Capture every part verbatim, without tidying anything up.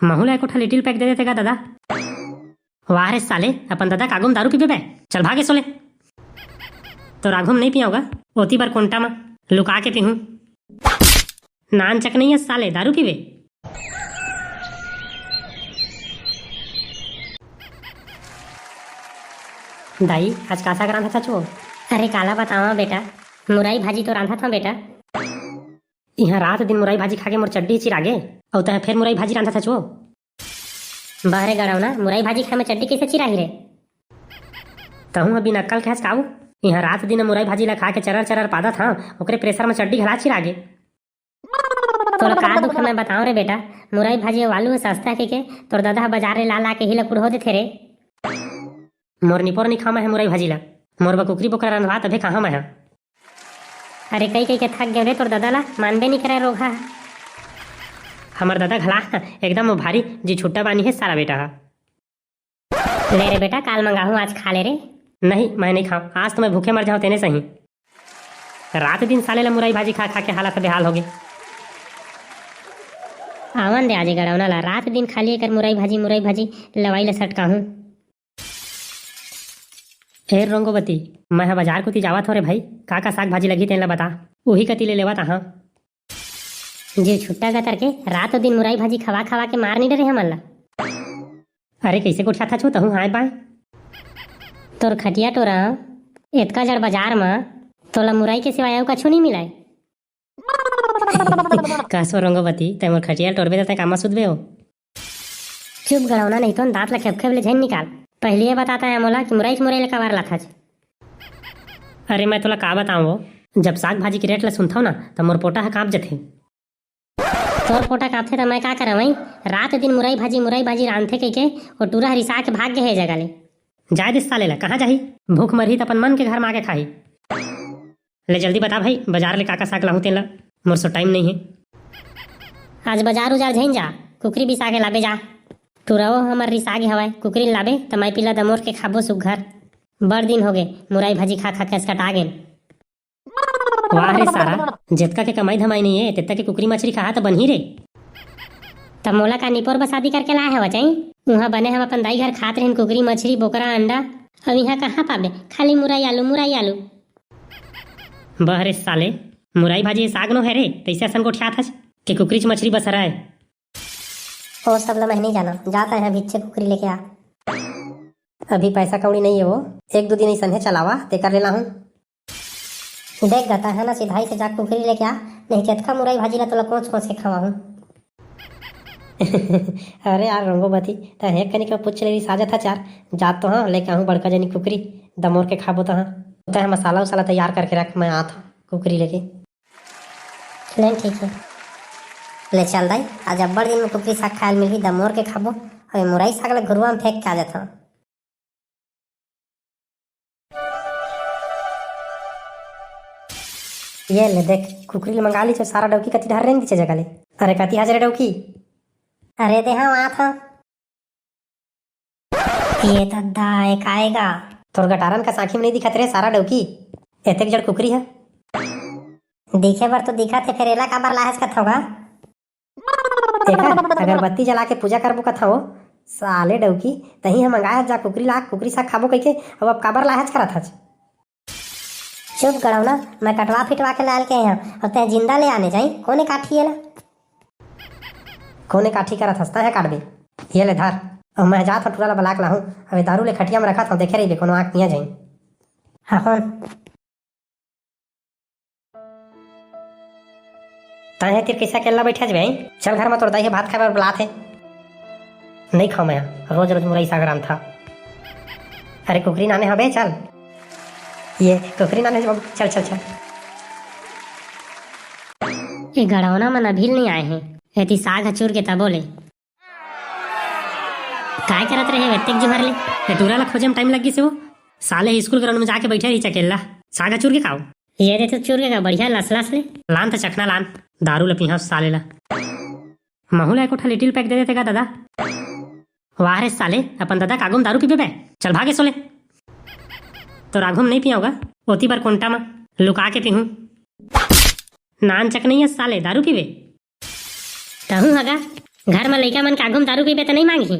महू ला एको ठा लिटिल पैक दे देते का दादा? वाह रे साले, अपन दादा के आगू म दारू पीबे बे? चल भागे सोले। तोर आगू म नहीं पियाव गा, ओती बर कोंटा म लुका के पीहूं। नान चक नहीं है साले, दारू पीबे? दाई, आज का साग रांधत हच वो? अरे काला बतावा बेटा, मुरई भाजी तो रांधत हंव बेटा। इहां रात दिन मुरई भाजी खा के मोर चड्डी चिरागे, अउ तैं फेर मुरई भाजी रांधत हच वो? बहरे गड़ौना, मुरई भाजी खाए में चड्डी कैसे चिराही रे? तहूं ह बिना अक्कल के हस का वो? इहां रात दिन मुरई भाजी ला खा के चरर चरर पादत हंव, ओकरे प्रेशर में चड्डी घला चिरागे। तोला का दुख है मैं बताऊं रे बेटा, मुरई भाजी अउ आलू ह सस्ता के, के तोर दादा ह बाजार ले ला ला के ही ला कुढ़ो देथे रे। मोर निपोर नहीं खाओं मैं ह मुरई भाजी ला, मोर बर कुकरी बोकरा रंधवा तभे खाहूं मैं ह। अरे कई कई के थक गेंव रे तोर दादा ला, मानबे नहीं करे रोगहा। हमर दादा घला एकदम वो भारी जी छुट्टा बानी है सारा बेटा हा। ले रे बेटा, काल मंगाहूं, आज खा ले रे। नहीं, मैं नहीं खाऊं, आज तो मैं भूखे मर जाऊं तेने सही। रात दिन साले ला मुरई भाजी खा खा के हालत बेहाल होगे। आवन दे आज गड़ौना ला, रात दिन खाली एकर मुरई भाजी, मुरई भाजी, लवाई ला सटकाहूं। ए रोंगोबती, मैं ह बाजार कोती जावत हंव रे भाई, का का साग भाजी लगही तेन ला बता, उही कती ले लेवत आहां। जी छुट्टा गतर के रात दिन मुरई भाजी खवा खवा के मार नहीं डरे हमन ला। अरे कइसे गोठियाथच वो तहूं हाय बाय? तोर खटिया टोरा एतका जड़ बाजार म तोला मुरई के सिवाय अउ कछु नहीं मिलय। कस वो रोंगोबती, तैं मोर खटिया टोरबे त तैं कामा सुतबे हो? चुप गड़ौना, नहीं तो दांत ला खेप खेप ले झन निकाल। पहली ये बताता है मोला कि मुरई के मुरई ले कबार लाथच। अरे मैं तोला का बताऊं वो, जब साग भाजी के रेट ला सुनथव ना त मोर पोटा ह कांप जथे। तोर पोटा कांपथे त मैं का करंव? रात दिन मुरई भाजी मुरई भाजी रांधथे कहिके वो टूरा ह रिसा के भाग गे हे जगह ले। जाय दे साले ला, कहां जाही? भूख मरही त अपन मन के घर म आके खाही। ले जल्दी बता भाई, बाजार ले का का साग लाहूं तेन ला, मोर सो टाइम नहीं है। आज बाजार उजार झन जा, कुकरी बिसा के लाबे जा। टूरा वो हमर रिसा गे हवय, कुकरी लाबे त मैं पिला दमोर के खाबो सुग्घर। बड़ दिन होगे, मुरई भाजी खा खा के असकटा गेन। वाह रे सारा, जतका के कमाई धमाई नहीं है, तेतका के कुकरी मछरी खाहा त बनही रे। त मोला का निपोर बसादी करके लाए हवच? उहां बने हम अपन दाई घर खात रहिन कुकरी मछरी बोकरा अंडा, अउ इहां कहां पाबे, खाली मुरई आलू, मुरई आलू। बहरे साले, मुरई भाजी साग नो है रे, तइसे असन गोठियात हस के कुकरीच मछरी बसराय। ओ सब ल मैं नहीं जानव, जाता है भिच्छे कुकरी लेके आ। अभी पैसा कौड़ी नहीं है वो, एक दो दिन ऐसन है चलावा, तेकर ले लाहूं। देख गा, तैं ह ना सिधाई से जा कुकरी लेके आ, नहीं चतका मुरई भाजी ला तोला कोच कोच के खवाहूं। अरे यार रोंगोबती, तैं ह कनिक पूछ ले साजत ह चार, जात तो हां लेके आहूं बड़का जनी कुकरी, दमोर के खाबो तो हां। तैं ह मसाला उसाला तैयार करके रख, मैं आत हूं कुकरी लेके। ले ठीक है, ले चल दाई, आज अब्बड़ दिन में कुकरी साग खायल मिलही, दमोर के खाबो। अबे मुरई साग ला घुरुआ में फेंक के आ जात हूं। ये ले देख, कुकरी ल मंगा लीच, सारा डौकी कति डहर रेंग दीचे जगह ले। अरे कति हाजरे डौकी? अरे दे हाँ, आत हाँ। ये दद्दा, एक आएगा। तोर गटारन का साखी में नहीं दिखत रे सारा डौकी, एतेक जड़ कुकरी है। दिखे बर तो दिखत है, फिर एला काबर लाहस कथोगा? एकर अगरबत्ती जला के पूजा करबो कथंव, साले डौकी, तहीं ह मंगाय हस जा कुकरी ला, कुकरी साग खाबो कहिके, अउ अब काबर लाहच करत हच? चुप गड़ौना, मैं कटवा फिटवा के लायल के हंव, अउ तैं जिंदा ले आने जाई, कोने काटही एला? कोने काटही करत हस, तैं ह काटबे? ये ले धर, अउ मैं जात हंव टूरा ला बलाक लाहूं, अबे दारू ले खटिया में रखत हंव, देखे रहिबे, कोनो आंख निया जाई। हाँ, कौन? तैं ह तीर कइसे अकेल्ला बइठे हस बे? चल घर म तोर दाई ह भात खाए बर बलात हे। नइ खांव मैं ह, रोज रोज मुरई साग रांधथा। अरे कुकरी नाने हबे, चल। ये कुकरी नाने हबे, चल, चल, चल। ए गड़ौना मन अभी ले नइ आए हे, एती साग ह चुर के तबो ले। काय करत रहे एतेक जुहर ले? ए टूरा ला खोजे म टाइम लग गिस हे वो। साले स्कूल ग्राउंड में जाके बइठे रहिस अकेल्ला। साग ह चुर के खाओ। ये दे तो चुर के का बढ़िया लसलस ले। लान त चखना लान, दारू ल पीहां साले ला। महू ला एको ठा लिटिल पैक दे देते का दादा? वाह रे साले, अपन दादा के आगू म दारू पीबे बे? चल भागे सोले। तोर आगू म नइ पियावं गा, ओती बर कोंटा म लुका के पीहूं। नान चक नइ हे साले, दारू पीबे? तहूं हगा, घर म लइका मन के आघू म दारू पीबे त नहीं मांगही।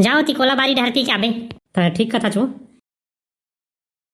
जाओ ती कोला बारी डहर पी के आबे। त ठीक कथा छो,